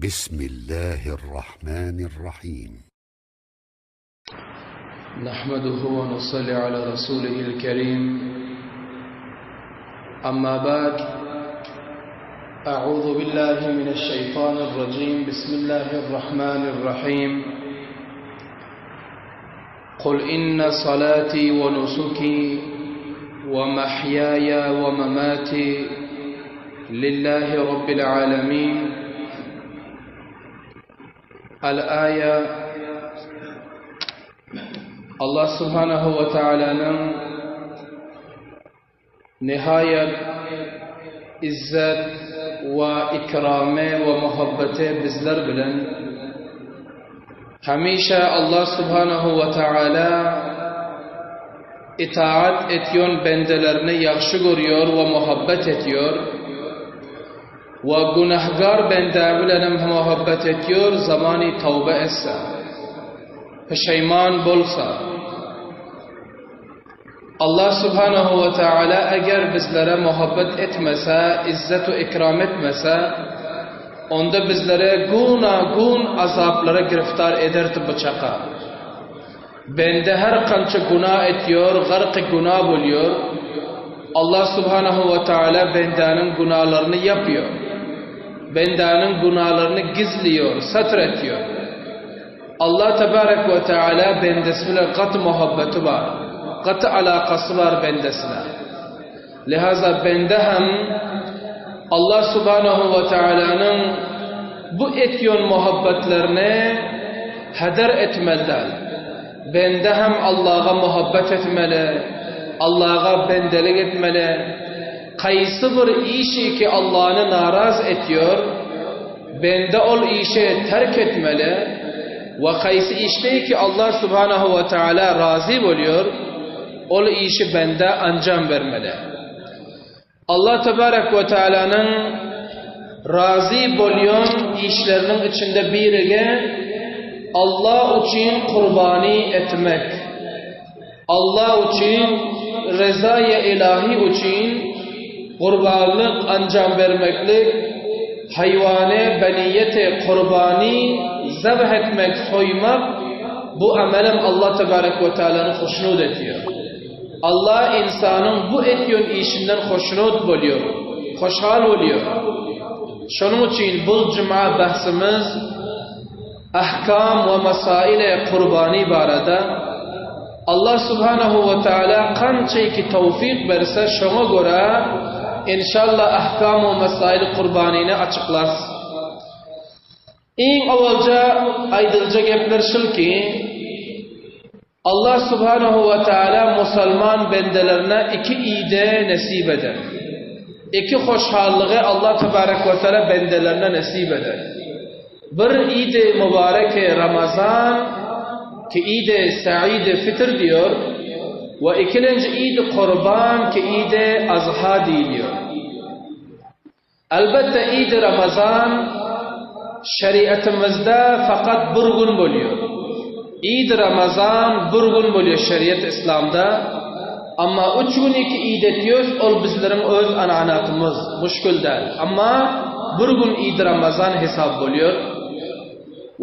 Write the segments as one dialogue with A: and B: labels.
A: بسم الله الرحمن الرحيم
B: نحمده ونصلي على رسوله الكريم أما بعد أعوذ بالله من الشيطان الرجيم بسم الله الرحمن الرحيم قل إن صلاتي ونسكي ومحياي ومماتي لله رب العالمين الآية Allah Subhanahu wa Taalanyň nihaýat izzet we ikramy we muhabbeti bizler bilen. Hemişe Allah Subhanahu wa Taala itaat etýän bendelerini ýagşy görýär we muhabbet etýär. We günähkär bende bilenem muhabbet etýär zamany tawba etse, peşeýman bolsa. Allah Subhanahu we Taala eger bizlere muhabbet etmese, izzet we ikram etmese, onda bizlere guna-gun azaplara giriftar ederdi bu çaka. Bende her kança günah etýär, garky günah bolýar, Allah Subhanahu we Taala bendäniň günalaryny ýapýar. Bendäniň günalaryny gizliýär, satr etýär. Allah tebarek we teala bendesi bilen gaty muhabbeti bar. Gaty alakasy bar bendesine. Lihaza bende hem Allah subhanahu we tealanyň bu etýän muhabbetlerini heder etmeli däl. Bende hem Allaha muhabbet etmeli, Allaha bendelik etmeli. Kaýsy bir işi ki Allahny naraz etýär, Bende ol işi terk etmeli we haýsy işde ki Allah subhanahu we taala razy bolýar, ol işi bende anjam bermeli. Allah tebarek we taalanyň razy bolýan işleriniň içinde birigi Allah üçin kurbany etmek. Allah üçin, rezaýy ilahi üçin gurbanlyk anjam bermeklik, haýwany beniýeti kurbany zebh etmek, soýmak, bu amelem Allah tebarek we tealany hoşnut etýär. Allah ynsanyň bu etýän işinden hoşnut bolýar, hoşal bolýar. Şonuň üçin bu juma bahsymyz Ahkam we masaile kurbany barada Allah subhanahu we taala kançaýki towfyk berse şoňa görä enşalla ahkam we masail kurbanyny açyklas. Iň owalja aýdylja gepler şul ki, Allah subhanahu we taala musalman bendelerine iki ide nesip eder. Iki hoşhallygy Allah tebarek we taala bendelerine nesip eder. Bir idi mübarek Ramazan ki idi Said Fitr diýor we ikilenji idi Kurban ki idi Azha diýilýär. Elbetde idi Ramazan şeriatymyzda fakat bir gün bolýar. Idi Ramazan bir gün bolýar şeriat İslamda. Amma üç gün iki id etýäs ol bizleriň öz ananatymyz, muşkul däl. Amma bir gün idi Ramazan hesap bolýar.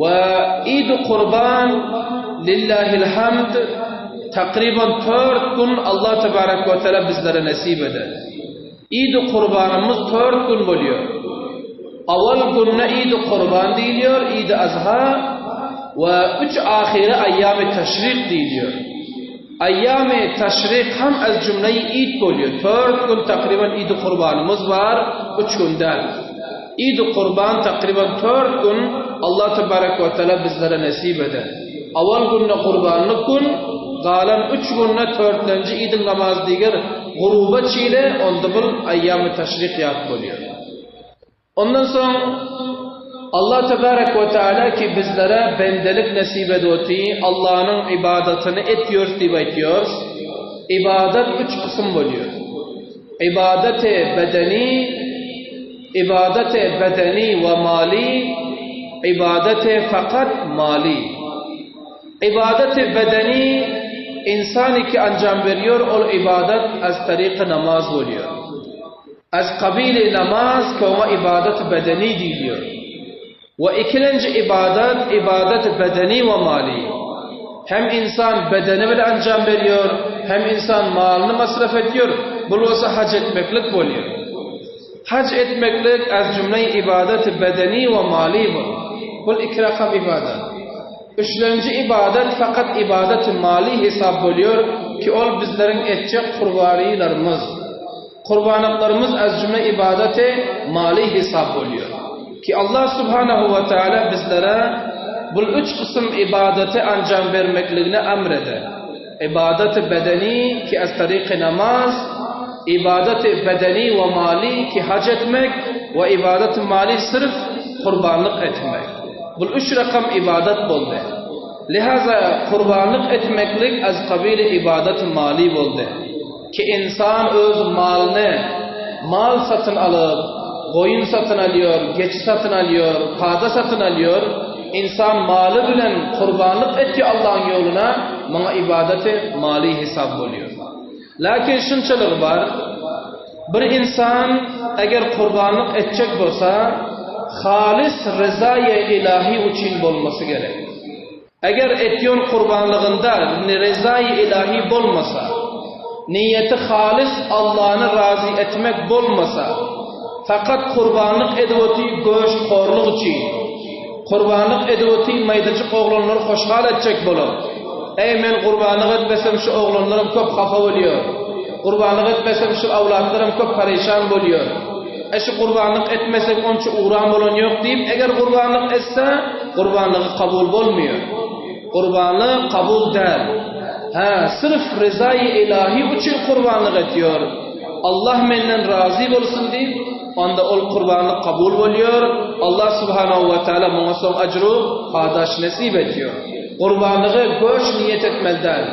B: We idi Kurban lillahil hamd takryban tört gün Allah tebarek we teala bizlere nesip eder. Idi Kurbanymyz tört gün bolýar. Awal gününe idi Kurban diýilýär, idi Azha we üç ahyry aýýamy teşrik diýilýär. Aýýamy taşrik hem ez jümleýi iýd bolýar. Tört gün takryban iýdi kurbanymyz bar, üç gün däl. Iýdi kurban takryban tört gün Allah tebarek we teala bizlere nesip eder. Awal günde kurbanlyk gün, galan üç günde törtlenji iýdiň namaz diger guruba çile onda bul aýýamy taşrik ýat bolýar. Ondan soň Allah tebarek we teala ki bizlere bendelik nesip edoti, Allahnyň ibadatyny etýors diýip aýtýors. Ibadat üç kysym bolýar. Ibadaty bedeni, ibadaty bedeni we mali, ibadaty fakat mali. Ibadaty bedeni insan ki anjam berýär ol ibadat az taryky namaz bolýar. Az kabili namaz ki oňa ibadat bedeni diýilýär. We ikilenji ybadat, ybadat bedeni we mali. Hem insan bedeni bilen anjam berýär, hem insan malyny masraf edýär, bul bolsa haj etmeklik bolýar. Haj etmeklik az jümle ybadat bedeni we mali bul. Bul iki rakam ybadat. Üçlenji ybadat fakat ybadat mali hesap bolýar ki ol bizleriň etjek kurbanylarymyz. Kurbanlyklarymyz az jümle ybadaty mali hesap bolýar. Ki Allah subhanahu we taala bizlere bul üç kysym ybadaty anjam bermekligini amr eder. Ybadaty bedeni ki az taryky namaz, ybadaty bedeni we mali ki haj etmek we ybadaty mali syrf kurbanlyk etmek. Bul üç rakam ybadat boldy. Lihaza kurbanlyk etmeklik az kabyly ybadaty mali boldy. Ki ynsan öz malyny mal satyn alyp, goýun satyn alýar, geçi satyn alýar, pada satyn alýar, ynsan maly bilen gurbanlyk etýär Allahyň ýoluna, muňa ybadaty maly hesap bolýar. Lakin şunçalygy bar, bir ynsan eger gurbanlyk etjek bolsa, halys ryzaýy ylahy üçin bolmasy gerek. Eger etýon gurbanlygynda rezaýy ylahy bolmasa, niýeti halys Allany razy etmek bolmasa, fakat gurbanlyk edip oty göşt horluk üçin, gurbanlyk edip oty maýdajyk oglanlary hoşhal etjek bolup, Eý men gurbanlyk etmesem şu oglanlarym köp hapa bolýar, gurbanlyk etmesem şu awlatlarym köp pareşan bolýar, E şu gurbanlyk etmesek onça ugram bolan ýok diýip eger gurbanlyk etse gurbanlygy kabul bolmaýar. Gurbanlyk kabul däl. Hä syrf ryzaýy ylahy üçin gurbanlyk etýär. Allah menden razy bolsun diýip onda ol gurbanlyk kabul bolýar. Allah subhanahu we taala muňa soň ajru padaş nesip etýär. Gurbanlygy göç niýet etmeli däl.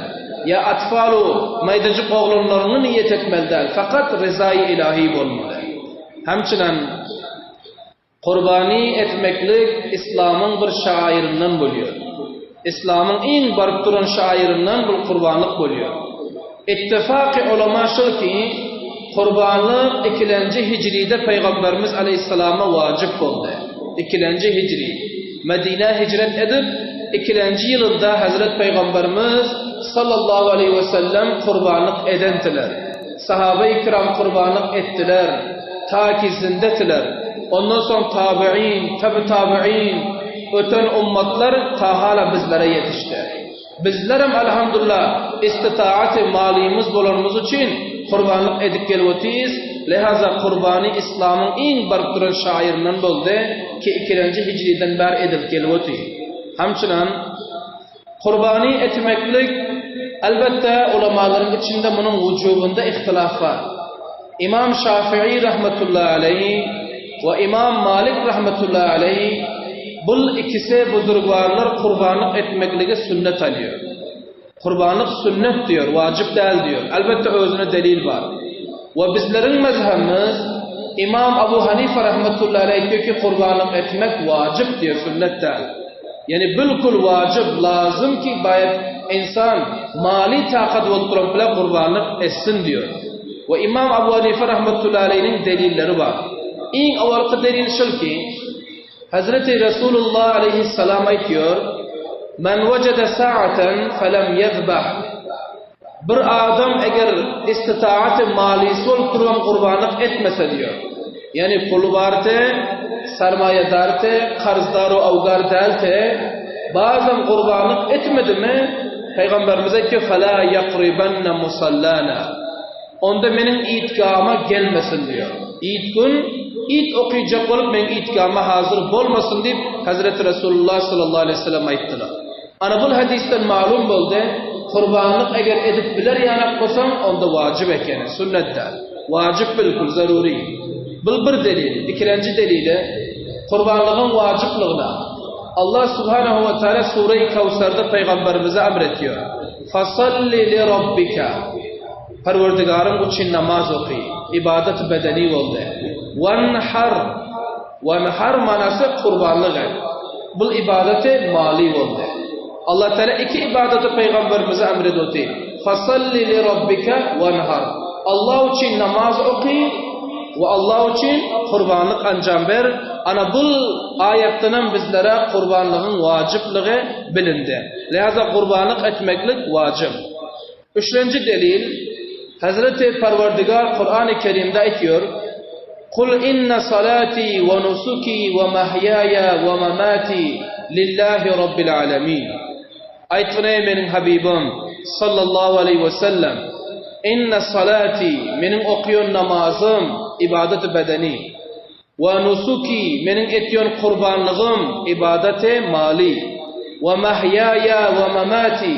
B: Ýa atfalu, maýdajyk oglanlaryňy niýet etmeli däl, fakat ryzaýy ylahy bolmaly. Hemçinen gurbany etmeklik yslamyň bir şairyndan bolýar. Yslamyň iň baryp duran şairyndan bul gurbanlyk bolýar. Ittifaky ulama şul ki, gurbanlyk ikilenji hijride Pygamberimiz aleýhissalama wajyp boldy. Ikilenji hijri. Medinä hijret edip, ikilenji ýylynda Hezret Pygamberimiz sallallahu aleýhi we sellem gurbanlyk edendiler. Sahabeýi kiram gurbanlyk etdiler, ta ki zindetiler. Ondan soň tabein, taby-tabein, öten ummatlar ta hala bizlere ýetişdi. Bizlerem alhamdullah istitaaty malymyz bolanymyz üçin gurbanlyk edip gelip otyrys, lehaza gurbany islamyň iň baryp duran şairyndan boldy ki ikilenji hijriden bäri edilip gelip otyr. Hamçynan gurbany etmeklik elbetde ulamalaryň içinde munuň wujubynda ihtilaf bar. Imam Şafii rahmetullahi aleýhi we Imam Malik rahmetullahi aleýhi bul ikisi buzurgwarlar gurbanlyk etmekligi sünnet alýar. Gurbanlyk sünnet diýär, wajyp däl diýär. Elbetde özüne delil bar. We bizleriň mezhebimiz Imam Abu Hanife rahmetullahi aleýhi diýär ki gurbanlyk etmek wajyp diýär, sünnet däl. Ýani bilkul wajyp, lazym ki baýat ynsan maly takat bolup duran bile gurbanlyk etsin diýär. We Imam Abu Hanife rahmetullahi aleýhiniň delilleri bar. Iň owalky delil şul ki, Hazreti Resulullah aleýhissalam aýtýar, Men wejede sa'aten felem ýezbah. Bir adam eger istitaaty malysy bolup durubam gurbanlyk etmese diýýär. Ýagny puly bardy, sarmaýadardy, karzdaru awgar däldi, bazam gurbanlyk etmedimi, Pygamberimiz aýtýar, Fela ýakribanna musallana. Onda meniň iýtgama gelmesin diýýär. Iýt gün, iýt okyjak bolup meň iýtgama hazyr bolmasyn diýip, Hezreti Resulullah sallallahu aleýhi we sellem aýtdylar. Ana bul hadysdan malum boldy, gurbanlyk eger edip biler ýanak bolsaň, onda wajyp ekeni, sünnet däl. Wajyp bilkul, zarury. Bul bir delil. Ikilenji delili, gurbanlygyň wajyplygyna Allah subhanahu we taala Sure-i Kawsarda pygamberimize emr etýär. Fasalli li rabbika. Perwerdigaryň üçin namaz oky. Ybadat bedeni boldy. Wanhar. Wanhar manasy gurbanlyk et. Bul ybadaty maly boldy. Allah Teala iki ybadaty pygamberimize emr edipdi. Fasalli li rabbika wanhar. Allah üçin namaz oky. we Allah üçin gurbanlyk anjam ber. Ana bul aýatdanam bizlere gurbanlygyň wajyplygy bilindi. Lihaza gurbanlyk etmeklik wajyp. Üçlenji delil, Hazreti Parwardigar Kurany Kerimde aýtýar, Kul inne salati we nusuki we mahýaýa we mamati lillahi rabbil alamin. Aýtgyn eý meniň Habibim sallallahu aleýhi we sellem, Inne salati, meniň okaýan namazym, ibadaty bedeni, we nusuki, meniň etýän kurbanlygym, ibadaty maly, we mahýaýa we mamati,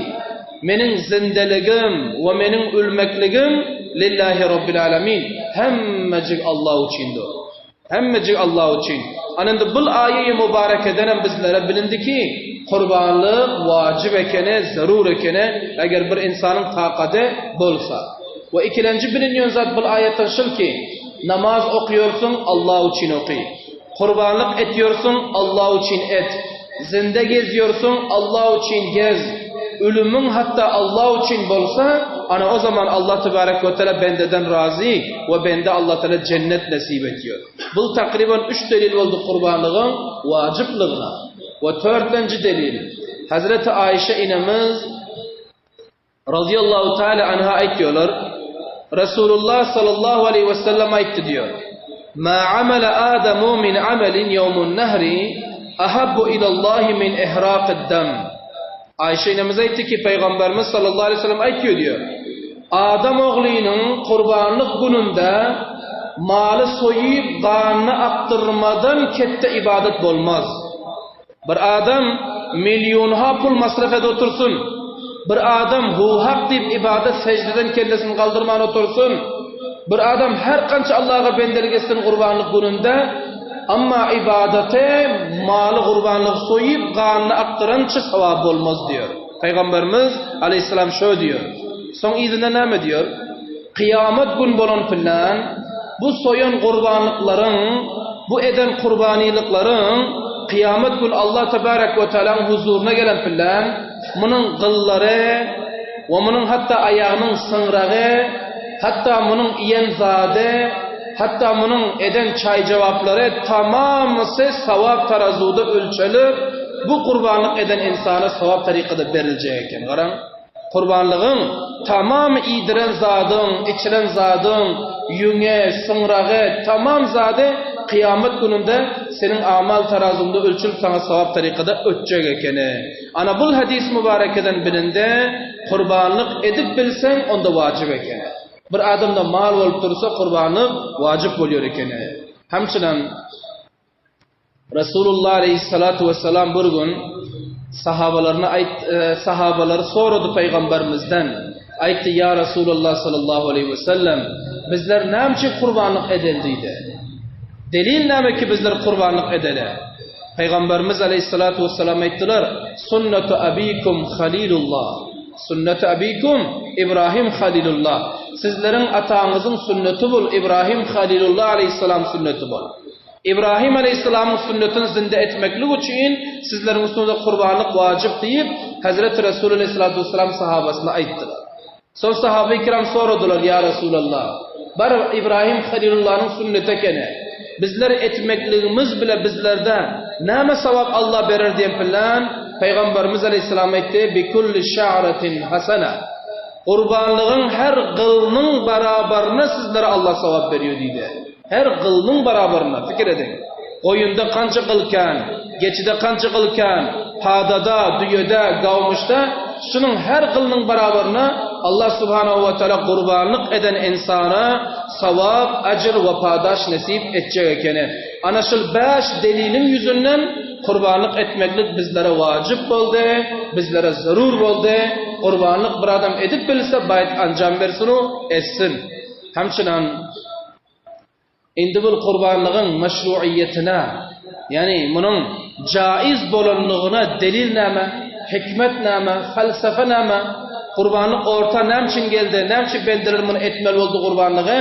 B: meniň zindeligim we meniň ölmekligim lillahi rabbil alamin, hemmejik Allah üçindir. Hemmejik Allah üçin. Ana indi bul aýeýi mübarekedenem bizlere bilindi ki, gurbanlyk wajyp ekeni, zerur ekeni, eger bir ynsanyň takady bolsa. We ikilenji bilinýän zat bul aýatdan şul ki, namaz okýorsuň Allah üçin oky. Gurbanlyk etýorsuň Allah üçin et. Zinde gezýorsuň Allah üçin gez. Ölümiň hatda Allah üçin bolsa, ana o zaman Allah tebarek we teala bendeden razy we bende Allah teala jennet nesip etýär. Bul takryban üç delil boldy gurbanlygyň wajyplygyna. We törtlenji delil, Hazreti Aişe inemiz Razyýallahu taala anha aýtýarlar, Resulullah sallallahu aleýhi we sellem aýtdy diýýär, Ma amala Adamu min amalin ýawmun nahri ahabbu ilallahi min ihraqid dam. Aýşe enemiz aýtdy ki, Pygamberimiz sallallahu aleýhi we sellem aýtýar diýýär, Adam oglynyň gurbanlyk gününde maly soýup ganyny akdyrmadan ketde ybadat bolmaz. Bir adam millionha pul masraf edip otursyn, bir adam hu-hak diýip ybadat seždeden kellesini galdyrman otursyn, bir adam her kança Allaha bendelik etsin gurbanlyk gününde, amma ybadaty maly gurbanlyk soýup ganyny akdyrança sogap bolmaz diýer. Pygamberimiz aleýhissalam şo diýer. Soň yzynda näme diýer? Kyýamat gün bolan pylan bu soýan gurbanlyklaryň, bu eden kurbanylyklaryň kyýamat gün Allah tebarek we tealaň huzuryna gelen pylan munuň gyllary we munuň hatda aýagynyň syňragy, hatda munuň iýen zady, hatda munuň eden çaý-jogaplary tamamysy sawap tarazuwda ölçelip, bu gurbanlyk eden ynsana sawap tarykada beriljek eken. Garaň. Gurbanlygyň tamam iýdiren zadyň, içiren zadyň, ýüňi, syňragy, tamam zady kyýamat gününde seniň amal tarazyňda ölçülip saňa sogap tarykada ötjek ekeni. Ana bul hadys mübarekeden bilindi, gurbanlyk edip bilseň onda wajyp ekeni. Bir adamda mal bolup dursa gurbanlyk wajyp bolýar ekeni. Hemçinem Resulullah aleyhissalatu vesselam bir gün sahabalaryna aýt e, sahabalary sorady pygamberimizden. Aýtdy ýa Resulullah sallallahu aleyhi ve sellem bizler näme üçin kurbanlyk edeli diýdi. Delil näme ki bizler kurbanlyk edeli? Pygamberimiz aleyhissalatu vesselam aýtdylar: Sunnatu abikum halilullah. Sunnatu abikum Ibrahim halilullah. Sizleriň ataňyzyň sünneti bul Ibrahim halilullah aleyhissalam sünneti bul. Ibrahim aleýhissalamyň sünnetini zinde etmeklik üçin sizleriň üstüňize gurbanlyk wajyp diýip, Hezreti Resul aleýhissalatu wessalam sahabasyna aýtdylar. Soň sahaby kiram soradylar, Ýa Resulallah, bar Ibrahim Halilullanyň sünneti ekeni, bizler etmekligimiz bile bizlerde näme sogap Allah berer diýen bilen, Pygamberimiz aleýhissalam aýtdy, Bikulli şa'ratin hasana. Gurbanlygyň her gylynyň barabaryna sizlere Allah sogap berýär diýdi. Her gylynyň barabaryna, pikir ediň. Goýunda kança gyl kän, geçide kança gyl kän, padada, düýede, gawmyşda, şunuň her gylynyň barabaryna Allah subhanahu we taala gurbanlyk eden ynsana sawap, ajr we padaş nesip etjek ekeni. Ana şul bäş deliliň ýüzünden gurbanlyk etmeklik bizlere wajyp boldy, bizlere zerur boldy. Gurbanlyk bir adam edip bilse, baýt anjam bersin-u, etsin. Hemçinan indi bul gurbanlygyň meşruiýetine, ýagny munuň jaiz bolanlygyna delil näme, hikmet näme, felsefe näme, gurbanlyk orta näme üçin geldi, näme üçin bendeler muny etmeli boldy gurbanlygy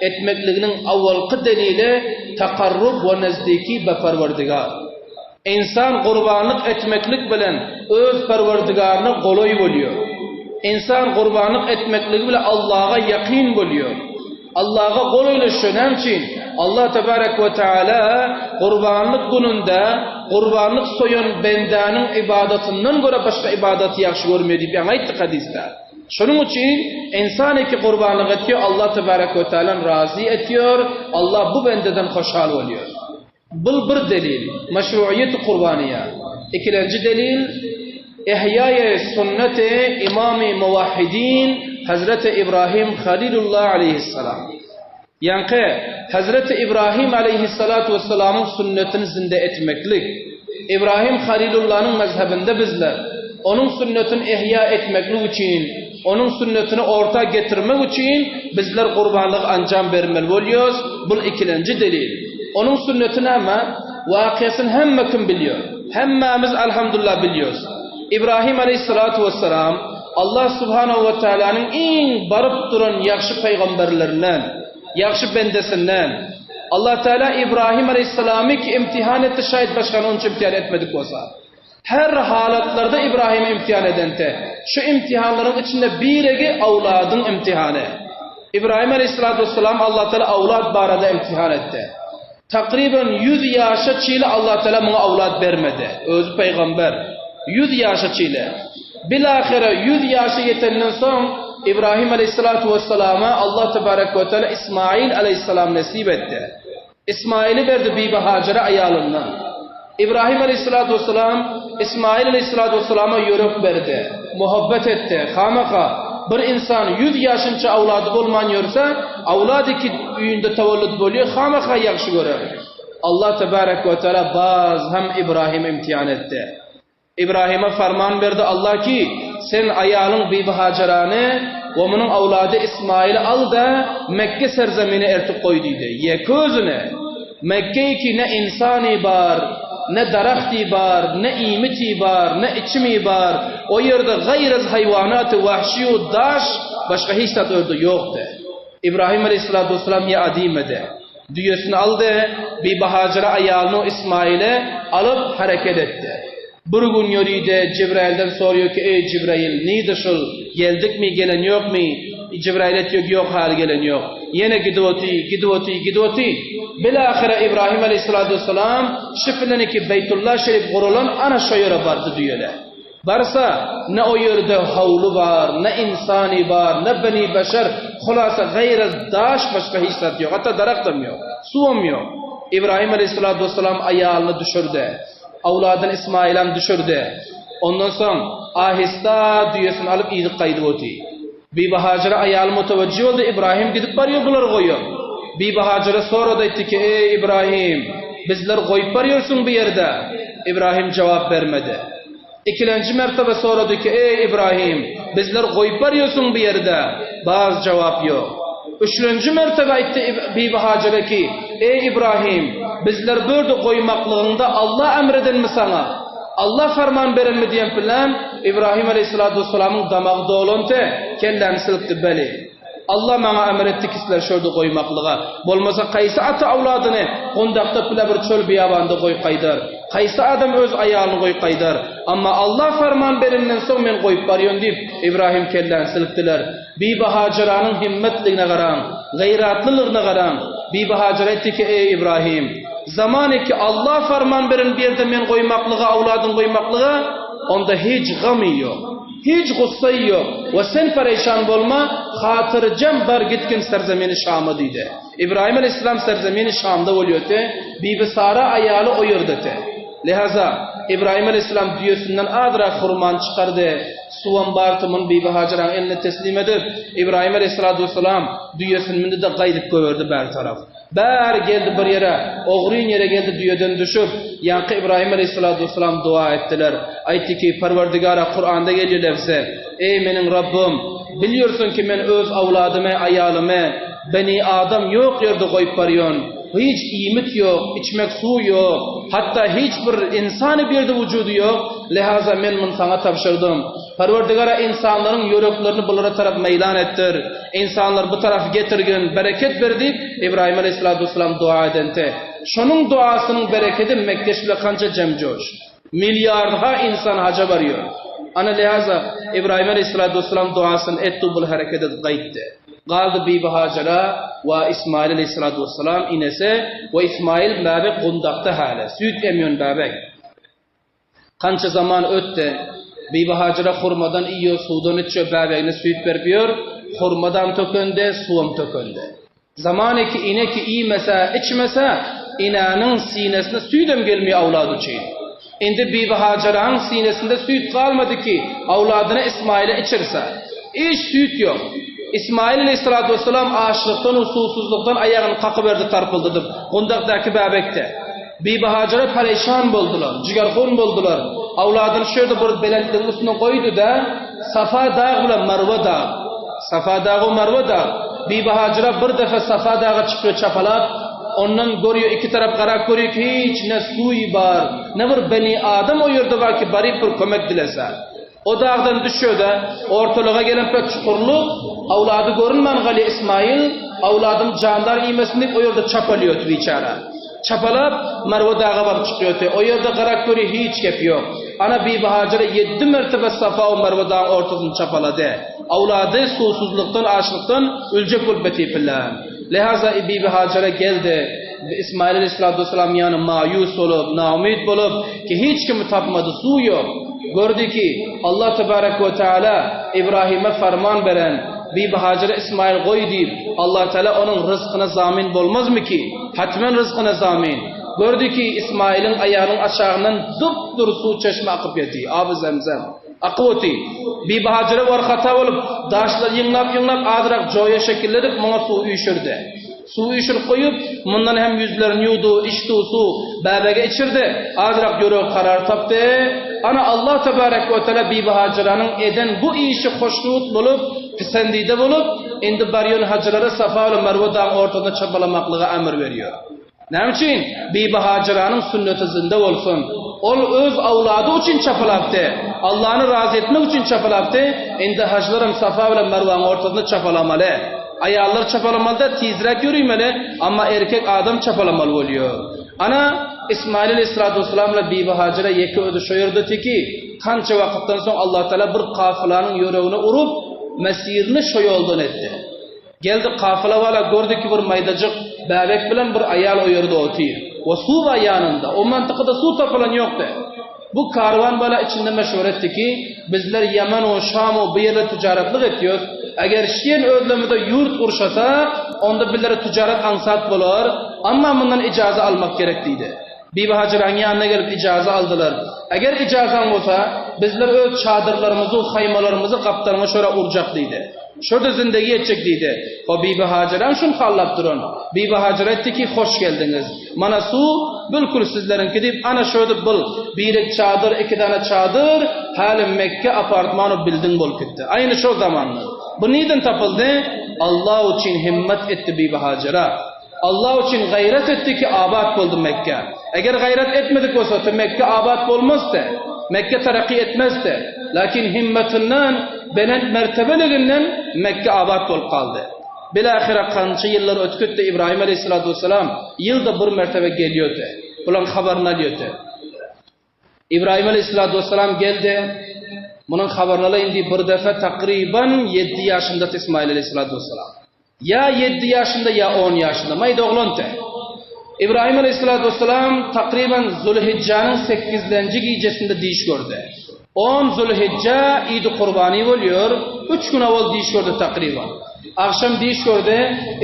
B: etmekliginiň awalky delili takarrub we nezdiki be Perwerdigar. Ynsan gurbanlyk etmeklik bilen öz Perwerdigaryna golaý bolýar. Ynsan gurbanlyk etmekligi bilen Allaha ýakyn bolýar. Allaha golaýlaşýar. Näme üçin? Allah tebarek we taala gurbanlyk gününde gurbanlyk soýan bendäniň ybadatyndan görä başga ybadaty ýagşy görmeýär diýip ýaňy aýtdyk hadysda. Şonuň üçin ynsan eki gurbanlyk etýär, Allah tebarek we taalan razy etýär, Allah bu bendeden hoşal bolýar. Bul bir delil, meşruiýeti kurbaniýa. Ikilenji delil, ihýaýe sünneti Imamy Muwahhidin Hazreti Ibrahim Halilullah aleýhissalam. Ýaňky Hazreti Ibrahim aleýhissalatu wessalamyň sünnetini zinde etmeklik. Ibrahim Halilullanyň mezhebinde bizler, onuň sünnetini ihýa etmeklik üçin, onuň sünnetini orta getirmek üçin bizler gurbanlygy anjam bermeli bolýarys, bul ikilenji delil. Onuň sünneti näme? Wakyasyny hemme kim bilýär. Hemmämiz alhamdulillah bilýäris. Ibrahim aleýhissalatu wessalam Allah subhanahu we taalanyň iň baryp duran ýagşy pygamberlerinden, ýagşy bendesinden. Allah Taala Ibrahim aleýhissalamy ki imtihan etdi şaýat başgany onça imtihan etmedik bolsa. Her halatlarda Ibrahimi imtihan edente, şu imtihanlaryň içinde biregi awladyň imtihany. Ibrahim aleýhissalatu wessalam Allah Taala awlad barada imtihan etdi. Takryban ýüz ýaşa çili Allah Taala muňa awlad bermedi. Özi pygamber. Ýüz ýaşa çili. Bilahire ýüz ýaşa ýetenden soň Ibrahim aleýhissalatu wessalama Allah tebarek we teala Ismail aleýhissalam nesip etdi. Ismaili berdi Bibi Hajere aýalyndan. Ibrahim aleýhissalatu wessalam Ismail aleýhissalatu wessalama ýürek berdi, muhabbet etdi. Hamaka bir ynsan ýüz ýaşynça awlady bolman ýörse, awlady ki öýünde tewellüt bolýar, hamaka ýagşy görer. Allah tebarek we teala baz hem Ibrahimi imtihan etdi. Ibrahime farman berdi Allah ki, Sen aýalyň Bibi Hajerany we munuň awlady Ismaili al-da, Mekke serzemine ertip goý diýdi. Ýeke özüne! Mekge ki ne ynsany bar, ne darahty bar, ne iýmiti bar, ne içimi bar, o ýerde gaýrez haýwanaty wahşi-u daş başga hiç zat o ýerde ýokdy. Ibrahim aleýhissalatu wessalam ýa diýmedi. Düýesini aldy, Bibi Hajera aýalyny Ismaili alyp hereket etdi. Bir gün ýöride Jibrailden soraýar ki, Eý Jibrail, nide şul, geldikmi, gelen ýokmy? Jibrail aýtýar ki, Ýok, häli gelen ýok. Ýene gidip oty, gidip oty, gidip oty. Bilahyra Ibrahim aleýhissalatu wessalam şifileniki Beýtullah şerif gurulan ana şo ýere bardy düýele. Barsa, ne o ýerde howly bar, ne ynsany bar, ne beni beşer, hulasa gaýry daş başga hiç zat ýok, hatda daragtam ýok, suwam ýok. Ibrahim aleýhissalatu wessalam aýalyny düşürdi, awladyny Ismaýylam düşürdi. Ondan soň ahista düýesini alyp yzyk gaýdyp oty. Bibi Hajara aýaly mutewejji boldy, Ibrahim gidip barýar bulary goýup. Bibi Hajara sorady aýtdy ki, Eý Ibrahim, bizleri goýup barýarsyň bu ýerde? Ibrahim jogap bermedi. Ikilenji mertebe sorady ki, Eý Ibrahim, bizleri goýup barýarsyň bu ýerde? Baz jogap ýok. Üçlenji mertebe aýtdy Bibi Hajara ki, Eý Ibrahim, bizleri bu ýerde goýmaklygyňda Allah emr edenmi saňa? Allah farman berenmi diýen bilen Ibrahim aleýhissalatu wessalamyň damagy dolante, kelläni silkdi, Beli. Allah maňa emr etdi ki sizleri şu ýerde goýmaklyga. Bolmasa kaýsy ata awladyny gundakda pile bir çöl biýabanda goýup gaýdar? Kaýsy adam öz aýalyny goýup gaýdar? Amma Allah farman berenden soň men goýup barýan diýip, Ibrahim kelläni silkdiler. Bibi Hajaranyň himmetligine garaň, gaýratlylygyna garaň. Bibi Hajara aýtdy ki, Eý Ibrahim! Zamany ki Allah farman beren bir ýerde men goýmaklyga, awladyň goýmaklyga, onda hiç gamy ýok, hiç gussaýy ýok we sen pereýşan bolma, hatyrjem bar gitgin serzemini Şama diýdi. Ibrahim aleýhissalam serzemini Şamda bolýardy, Bibi Sara aýaly o ýerdedi. Lihaza, Ibrahim aleýhissalam düýesinden azrak hurmany çykardy, suwam bardy, muny Bibi Hajaraň eline teslim edip, Ibrahim aleýhissalatu wessalam düýesini mündi-de gaýdyp goýberdi bäri tarap. Bäri geldi bir ýere, ogryn ýere geldi düýeden düşüp, ýaňky Ibrahim aleýhissalatu wessalam doga etdiler. Aýtdy ki, Perwerdigara Kuranda gelýär lebze, Eý meniň Rabbym, bilýärsiň ki men öz awladymy, aýalymy, beni adam ýok ýerde goýup barýan. Hiç iýmit ýok, içmek suw ýok, hatda hiç bir ynsany bir ýerde wujudy ýok, lihaza men muny saňa tabşyrdym. Perwerdigara ynsanlaryň ýüreklerini bulara tarap meýlan etdir. Ynsanlary bu taraf getirgin, bereket ber diýip, Ibrahim aleýhissalatu wessalam doga edente. Şonuň dogasynyň berekedi Mekge şile kança jem-joş. Milliardha ynsan haja barýar. Ana lihaza Ibrahim aleyhissalatu vesselam duasyny etdi bul hereket edip gaýtdy. Galdy Bibi Hajara we Ismail aleyhissalatu vesselam inesi we Ismail bäbek gundakda häli, süýt emýän bäbek. Kança zaman ötdi. Bibi Hajara hurmadan iýýär, suwdan içýär, bäbegine süýt berip ýör. Hurmadam tökendi, suwam tökendi. Zamaneki ineki iýmese, içmese, enäniň sinesine süýdem gelmeýär awlady üçin. Indi Bibi Hajaranyň sinesinde süýt galmady ki, awladyna Ismaýyla içirse. Hiç süýt ýok. Ismaýyl aleýhissalatu wessalam açlykdan we suwsuzlykdan aýagyny kakyberdi tarpyldadyp, gundakdaky bäbekdi. Bibi Hajara pereşan boldular, jigerhun boldular. Awladyny şu ýerde bir belentligiň üstüne goýdy-da, Safa dag bilen Marwa dag. Safa dagy we Marwa dag. Bibi Hajara bir depe Safa daga çykýar çapalap, ondan görýär iki tarap garap görýär ki, hiç ne suwy bar, ne bir beni adam o ýerde bar ki baryp bir kömek dilese. O dagdan düşýär-de, ortalyga gelen pek çukurlyk, awlady görünmän galýar Ismaýyl, awladym jandar iýmesin diýip o ýerde çapalýardy biçäre. Çapalap, Marwa daga baryp çykýardy. O ýerde garap görýär hiç gep ýok. Ana Bibi Hajara ýeddi mertebe Safa we Marwa dagyň ortasyny çapalady. Awlady suwsuzlykdan, açlykdan öljek bolup betipiller. Lehaza Bibi Hajara geldi. Ismaýyl aleýhissalatu wessalam ýany maýus bolup, naumyt bolup, ki hiç kimi tapmady, suw ýok. Gördi ki, Allah tebarek we teala Ibrahime farman beren, Bibi Hajara Ismaýyl goý diýip, Allah Teala onuň ryzkyna zamin bolmazmy ki? Hatmen ryzkyna zamin. Gördi ki, Ismaýylyň aýagynyň aşagyndan dup-dury suw çeşme akyp ýatyr, aby zemzem. Akyp otyr. Bibi Hajara warhata bolup, daşlary ýygnap-ýygnap azrak joýa şekilli edip, muňa suw üýşürdi. Suw üýşürip goýup, mundan hem ýüzlerini ýuwdy, içdi suw, bäbege içirdi. Azrak ýüregi karar tapdy. Ana, Allah tebarek we teala Bibi Hajaranyň eden bu işi hoşnut bolup, pisendide bolup, indi barýan hajylara Safa bilen Marwa dagyň ortasynda çapalamaklyga emr berýär. Näme üçin? Bibi Hajaranyň sünneti zynda bolsun. Ol öz awlady üçin çapalapdy. Allany razy etmek üçin çapalapdy. Indi hajylaram Safa bilen Marwanyň ortasynda çapalamaly. Aýallar çapalamaly däl, tizräk ýöriýmeli, amma erkek adam çapalamaly bolýar. Ana, Ismaýyl aleýhissalatu wessalam bilen Bibi Hajara ýeke özi şo ýerde teki, kança wagtdan soň Allatagala bir kafylanyň ýüregine urup, mesirini şo ýoldan etdi. Geldi kafyla bala gördi ki bir maýdajyk bäbek bilen bir aýal o ýerde otyr. We suw bar ýanynda. O mantykada suw tapylan ýokdy. Bu karwan bala içinde meşwere etdi ki, bizler Ýemen we Şam we bu ýerler tijaretlik etýos. Eger şien özlemizde ýurt gurşasak, onda bizlere tijaret aňsat bolar. Amma mundan ijaza almak gerek diýdi. Bibi Hajyraň ýanyna gelip ijaza aldylar. Eger ijazaň bolsa, bizler öz çadyrlarymyzy, haýmalarymyzy gapdalyňa şora urjak diýdi. Şurada zindegi etjek diýdi. Ho Bibi Hajyram şuny hallap duran. Bibi Hajyra aýtdy ki, hoş geldiňiz. Mana suw, bilkul sizleriňki diýip, ana şödüp bil, birek çadyr, iki dana çadyr, häli Mekge apartmanu bilding bolup gitdi. Aýny şo zamanda. Bu nirden tapyldy? Allah üçin himmet etdi Bibi Hajyra. Allah üçin gaýrat etdi ki abat boldy Mekge. Eger gaýrat etmedik bolsady Mekge abat bolmazdy. Mekge terakki etmezdi. Lakin himmetinden, belent mertebeliginden Mekge abat bolup galdy. Bilahyra kança ýyllar ötüp gitdi Ibrahim aleyhissalatu vesselam ýylda bir mertebe gelýärdi. Bulaň habaryny alýardy. Ibrahim aleyhissalatu vesselam geldi. Munuň habaryny alaýyn diýip bir defa takryban 7 ýaşynda Ismail aleyhissalatu vesselam. Ýa ýeddi ýaşynda, ýa on ýaşynda. Maýda oglandy. Ybraýym alaýhyssalatu wessalam takryban Zulhijjanyň sekizlenji gijesinde düýş gördi. On Zulhijja Idi Kurbany bolýar, üç gün owal düýş gördi takryban. Agşam düýş gördi,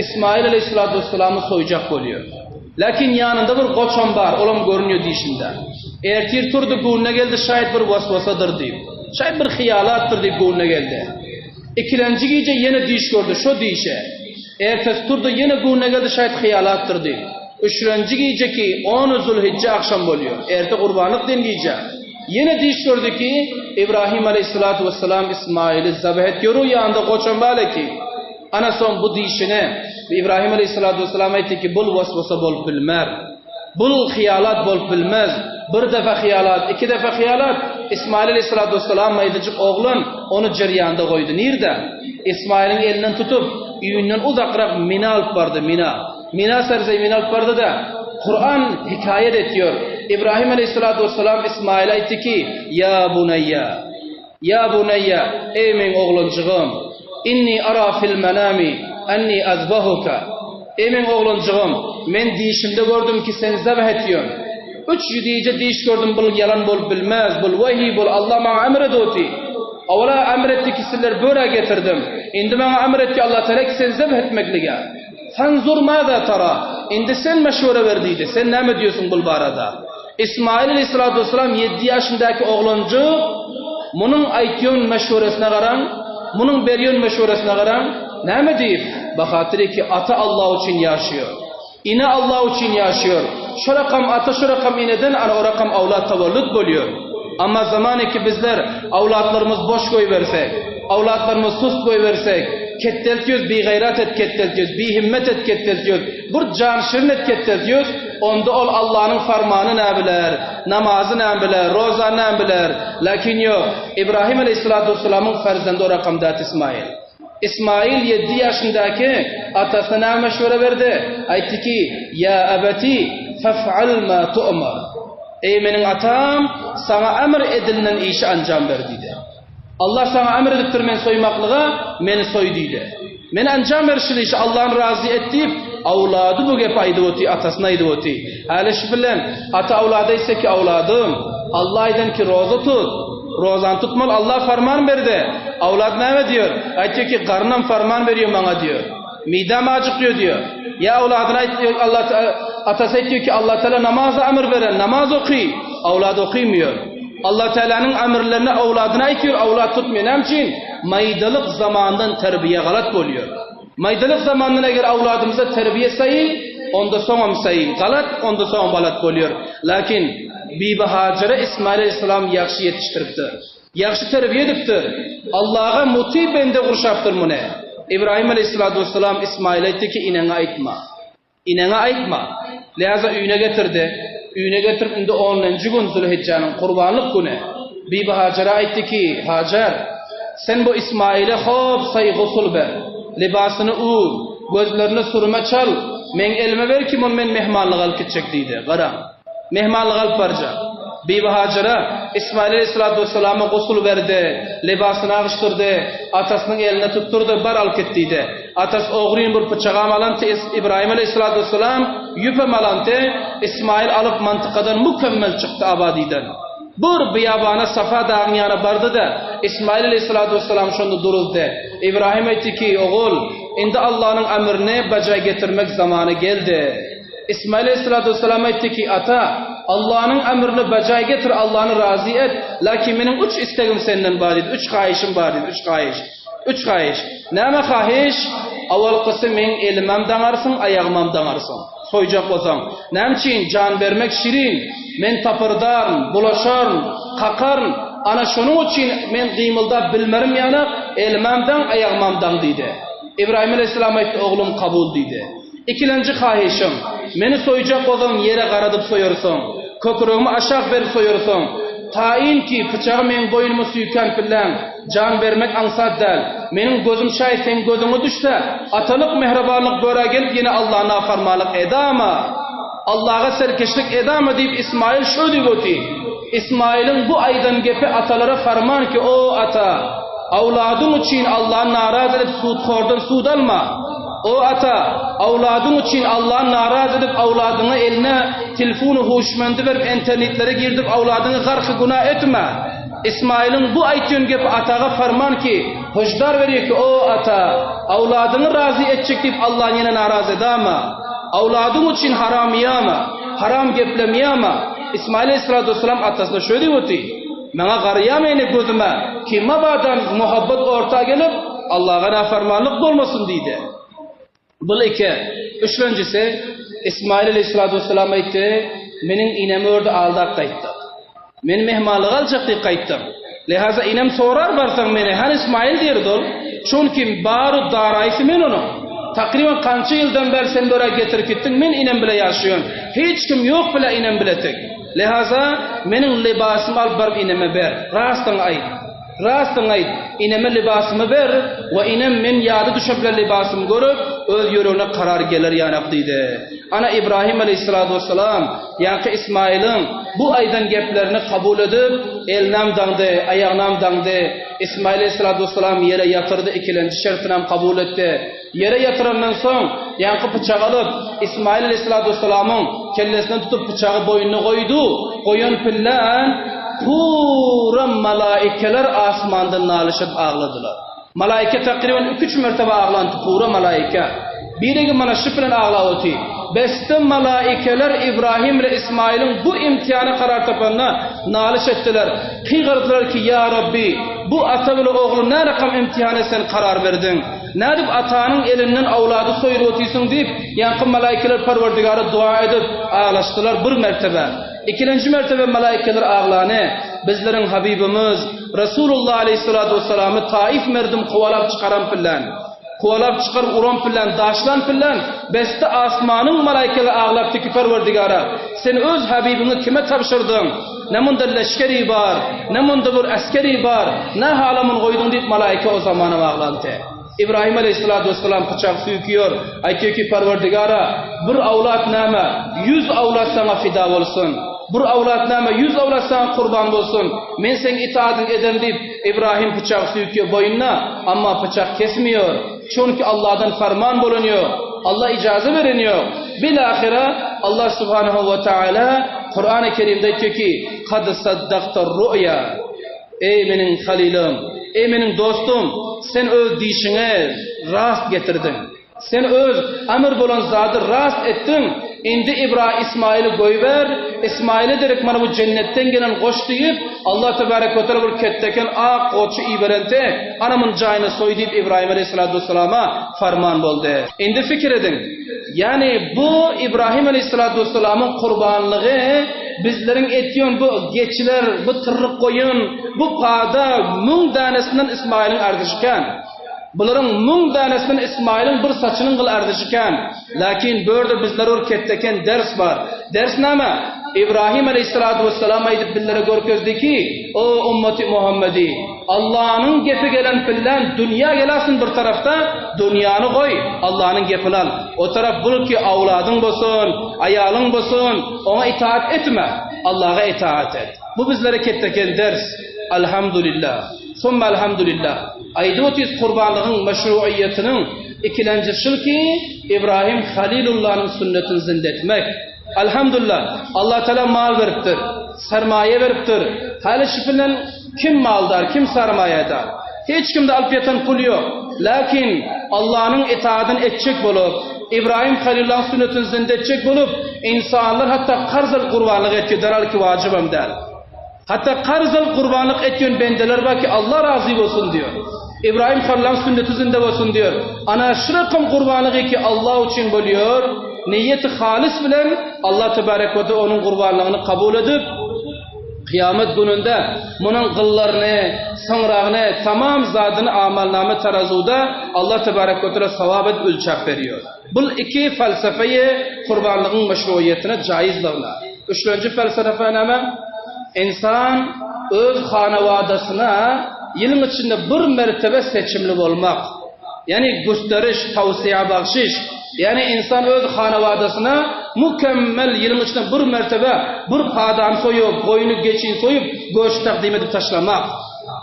B: Ismaýyl alaýhyssalatu wessalamy soýjak bolýar. Läkin ýanynda bir goçam bar, olam görünýär düýşünde. Ertir turdy, göwnüne geldi, şaýat bir waswasadyr diýip. Şaýat bir hyýalatdyr diýip göwnüne geldi. Ikilenji gije ýene düýş gördi, şo düýşe. Ertesi turdy, ýene göwnüne geldi, şaýat hyýalatdyr diýip. Üçlenji gijeki ony Zulhijje agşam bolýar. Erte gurbanlyk diýen gije. Ýene düýş gördi ki, Ibrahim aleýhissalatu wessalam Ismaýyly zabh etýär, ýanynda goçam bar eki. Ana soň bu düýşüne Ibrahim aleýhissalatu wessalam aýtdy ki, bul waswasa bolup bilmer. Bul hyýalat bolup bilmez. Bir depe hyýalat, iki depe hyýalat. Ismaýyl aleýhissalatu wessalam maýdajyk oglan, ony jerýanda goýdy. Nirde? Ismaýylyň elinden tutup, öýünden uzakrak Mina alyp bardy, Mina. Mina serzemine alyp bardy-da, Kuran hekaýat etýär. Ibrahim aleýhissalatu wessalam Ismaýyla aýtdy ki, Ýa buneýýa! Ýa buneýýe, eý meň oglanjygym, inni ara fil menami enni azbahuka. Eý meň oglanjygym, men diýşimde gördüm ki seni zebh etýän. Üç ýüdije diýiş gördüm bul ýalan bolup bilmez, bul wehiý bul Allah maňa emr edoti. Owala emr etdi ki sizleri böre getirdim. Indi maňa emr etdi Allah Teala ki seni zebh etmeklige. Fanzur maza tara. Indi sen meşwere ber diýdi. Sen näme diýýärsiň bul barada? Ismail aleyhissalatu vesselam ýedi ýaşyndaky oglanjyk munuň aýtýan meşweresine garaň, munuň berýän meşweresine garaň, näme diýip? Bahatyr ki ata Allah üçin ýaşaýar. Ine Allah üçin ýaşaýar. Şu rakam ata şu rakam ineden ana o rakam awlat tawallud bolýar. Amma zamany ki bizler awlatlarymyz boş goýbersek, awlatlarymyz sust goýbersek, ketdeltýöz bigaýrat et ketdeltýöz, bihimmet et ketdeltýöz, bir jan şirin et ketdeltýöz, onda ol Allanyň farmany nä biler, namazy nä biler, roza nä biler. Lakin ýok, Ibrahim aleýhissalatu wessalamyň farzenди o rakam dat Ismail. Ismail ýedi ýaşyndaky atasyna näme meşwere berdi? Aýtdy ki, Ýa ebeti, fef'al ma tu'mar. Eý meniň atam, saňa emr edilinen işi anjam ber diýdi. Allah saňa emr edipdir meni soýmaklyga, meni soý diýdi. Meni anjam ber şul işi, Allahny razy et diýip, awlady bu gepi aýdyp oty, atasyna aýdyp oty. Häli şu bilen ata awlada aýtsa ki, awladym, Allah aýdan ki roza tut, Rozany tutmaly Allah farman berdi. Awlad näme diýer? Aýtýar ki, garnam farman berýär maňa diýer. Midam ajykýar diýer. Ýa awladyna aýtýar, Allah atasy aýtýar ki, Allah Teala namaza emr beren, namaz oky. Awlad okymýar. Allah Tealanyň emrlerini awladyna aýtýar, awlad tutmaýar. Näme üçin? Maýdalyk zamandan terbiýe galat bolýar. Maýdalyk zamandan eger awladymyza terbiýe saýy, onda soňam saýy galat, onda soňam galat bolýar. Lakin Bibi Hajere Ismail aleyhissalam ýagşy ýetişdiripdir. Ýagşy terbiýe edipdir. Allaha muty bende gurşapdyr muny. Ibrahim aleyhissalatu vesselam Ismaile aýtdy ki, ineňe aýtma. Ineňe aýtma. Leza öýüne getirdi. Öýüne getirip indi onunjy gün Zülhijjäniň gurbanlyk güni. Bibi Hajara aýtdy ki, Hajar, sen bu Ismaile hop saý gusul ber. Libasyny ur, gözlerine sürme çal, meň elime ber ki muny men mehmanlyga alyp gitjek diýdi. Garaň. Mehmanlyga alyp barjak. Bibi Hajara Ismail aleyhissalatu vesselama gusul berdi, libasyny agyşdyrdy, atasynyň eline tutdurdy, bar alyp git diýdi. Atasy ogryn bir pyçagam alanty, Ibrahim aleyhissalatu vesselam ýüpem alanty, Ismail alyp mantykadan mükemmel çykdy Abadydan. Bir byýabana Safa dagyň ýanyna bardy-da, Ismail aleyhissalatu vesselam şonda duruzdy. Ibrahim aýtdy ki, Ogul, indi Allanyň emrini bajaý getirmek zamany geldi. Ismail aleyhissalatu vesselam aýtdy ki, Ata, Allanyň emrini bajaý getir, Allany razy et, lakin meniň üç istegim senden bar diýdi, üç haýyşym bar diýdi, üç haýyş. Üç haýyş. Näme haýyş? Awalkysy meň elimem daňarsyň, aýagymam daňarsyň. Soýjak bolsaň. Näme üçin? Jan bermek şirin. Men tapyrdaryn, bulaşaryn, kakaryn. Ana şonuň üçin men gymyldap bilmerim ýanak, elimem daň, aýagymam daň diýdi. Ybraýym aleýhissalam aýtdy, Oglum, kabul diýdi. Ikilenji haýyşym, meni soýjak bolsaň ýere garadyp soýarsyň, köküregimi aşak berip soýarsyň. Taýyn ki, pyçagy meň boýnuma süýkän pilläň, jan bermek aňsat däl. Meniň gözüm şaý seň gözüňe düşse, atalyk mähribanlyk börä gelip ýene Allaha nafarmanlyk edama? Allaha serkeşlik edama diýip Ismaýyl şo diýip otyr. Ismaýylyň bu aýdan gepi atalara farman ki, o ata! Awladyň üçin Allany narazy edip sudhordan sud alma! O ata! Awladyň üçin Allany narazy edip awladyňa eline tilfuny huşmendi berip enternitlere girdirip awladyňy garky guna etme! Ismaýylyň bu aýtýan gepi ataga farman ki, hoşdar berýär ki, o ata! Awladyňy razy etjek diýip Allany ýene narazy edama! Awladyň üçin haram ýama! Haram geplemýama! Ismaýyl aleyhissalatu wessalam atasyna şöý diýip otyr, Maňa garaýamy ene gözüme, ki mabadam muhabbat orta gelip, Allaga nafarmanlyk bolmasyn diýdi. Bul iki. Üçlenjisi, Ismaýyl aleyhissalatu wessalam aýtdy, Meniň inemi ördi aldap gaýtdyk. Men mehmanlyga aljak diýip gaýtdym. Lehaza inem sorar barsaň meni, hany Ismaýyl diýerdi ol. Çünki baru daraýsy men onuň. Takryban kança ýyldan bäri sen böre getirip gitdiň, men inem bile ýaşaýan. Hiç kim ýok bile inem bile tek. Lehaza meniň lybasymy alyp baryp ineme ber. Rastyňy aýt. Rastyňy aýt. Ineme lybasymy ber we inem men ýada düşe bile lybasymy görüp. öz ýüregine karar geler ýanak diýdi. Ana Ibrahim aleýhissalatu wessalam ýaňky Ismaýylyň bu aýdan geplerini kabul edip, elinam daňdy, aýagynam daňdy. Ismaýyl aleýhissalatu wessalam ýere ýatyrdy, ikilenji şertinam kabul etdi. Ýere ýatyrandan soň, ýaňky pyçagy alyp, Ismaýyl aleýhissalatu wessalamyň kellesinden tutup pyçagy boýnuna goýdy, goýan pillän pura malaikeler asmandan nalyş edip agladylar. Malaike takryban iki-üç mertebe aglandy, pura malaike. Biregi mana şyp bilen aglap oty. Beste malaikeler Ibrahim ile Ismaýylyň bu imtihana karar tapanyna nalyş etdiler. Gygyrdylar ki, Ýa Rabbi, bu ata bile ogly närakam imtihana sen karar berdiň? Nädip atanyň elinden awlady soýulyp otyrsyň diýip, ýaňky malaikeler Perwerdigara doga edip, aglaşdylar bir mertebe. Ikilenji mertebe malaikeler aglany, bizleriň Habybymyz, Resulullah aleýhissalatu wessalamy Taif merdim kowalap çykaran pillän, kowalap çykaryp uran pillän, daşlan pillän, beste asmanyň malaikeleri aglapdy ki, Perwerdigara, sen öz Habybyňy kime tabşyrdyň? Ne munda leşgeri bar, ne munda bir esgeri bar, ne hala muny goýduň diýip malaika o zamana baglandy. Ibrahim aleýhissalatu wessalam pyçak süýküýär, aýtýar ki, Perwerdigara, bir awlat näme, ýüz awlat saňa fida bolsun. Bir awlat näme, ýüz awlat saňa kurban bolsun. Men seň itaadyňy ederin diýip, Ibrahim pyçak süýküýär boýnuna, amma pyçak kesmeýär. Çünki Allahdan farman bolan ýok. Allah ijaza beren ýok. Bilahyra Allah subhanahu we taala Kurany Kerimde aýtýar ki, Kad saddakta ru'ya. Eý meniň halylym, eý meniň dostum, sen öz dişiňe rast getirdiň. Sen öz emr bolan zady rast etdiň, indi Ibra Ismaýyly goýber, Ismaýyla derek mana bu jennetden gelen goç diýip, Allah tebarek we teala bir ketdeken ak goçy iberende, ana muny jaýyna soý diýip Ibrahim aleýhissalatu wessalama farman boldy. Indi pikir ediň, ýagny bu Ibrahim aleýhissalatu wessalamyň gurbanlygy bizleriň etýän bu geçiler, bu tyrryk goýun, bu pada müň dänesinden Ismaýylyň arzyşy kän. Bularyň müň dänesinden Ismaýylyň bir saçynyň gyly arzyşy kän. Lakin bu ýerde bizlere bir ketdeken ders bar. Ders näme? Ibrahim aleýhissalatu wessalam aýdyp bizlere görkezdi ki, O ummaty Muhammedi, Allanyň gepi gelen pillän dünýä gelasyn bir tarapda, dünýäni goý, Allanyň gepini al. O tarap bul ki awladyň bolsun, aýalyň bolsun, oňa itaat etme, Allaga itaat et. Bu bizlere ketdeken ders. Alhamdulillah. Summa alhamdulillah. Aýdyp otyrys gurbanlygyň meşruiýetiniň ikilenji şul ki, Ibrahim Halilullanyň sünnetini zinde etmek. Alhamdulillah, Allah Teala mal beripdir, sermaýa beripdir. Häli şu bilen kim maldar, kim sarmaýadar? Hiç kimde alyp ýatan pul ýok. Lakin Allanyň itaadyny etjek bolup, Ibrahim Halilullanyň sünnetini zinde etjek bolup, insanlar hatda karz alyp gurbanlyk etýär, derhal ki wajybam däl. Hatda karz alyp gurbanlyk etýän bendeler bar ki Allah razy bolsun diýer. Ibrahim Halylyň sünneti zinde bolsun diýer. Ana şu rakam gurbanlygy ki Allah üçin bolýar, niýeti halys bilen Allah tebarek we teala onuň gurbanlygyny kabul edip, kyýamat gününde munuň gyllaryny, soňragyny, tamam zadyny amalnama tarazuwda Allah tebarek we teala sawap edip ölçäp berýär. Bul iki falsafeýi gurbanlygyň meşruýetine jaýyzlygyna. Üçlenji felsefe näme? Ynsan öz hanawadasyna ýylyň içinde bir mertebe seçimli bolmak. Ýagny gösteriş, tawsiýa bagşyş. Ýagny ynsan öz hanawadasyna mükemmel ýylyň içinde bir mertebe bir padany soýup, goýny, geçini soýup, göşt takdym edip taşlamak.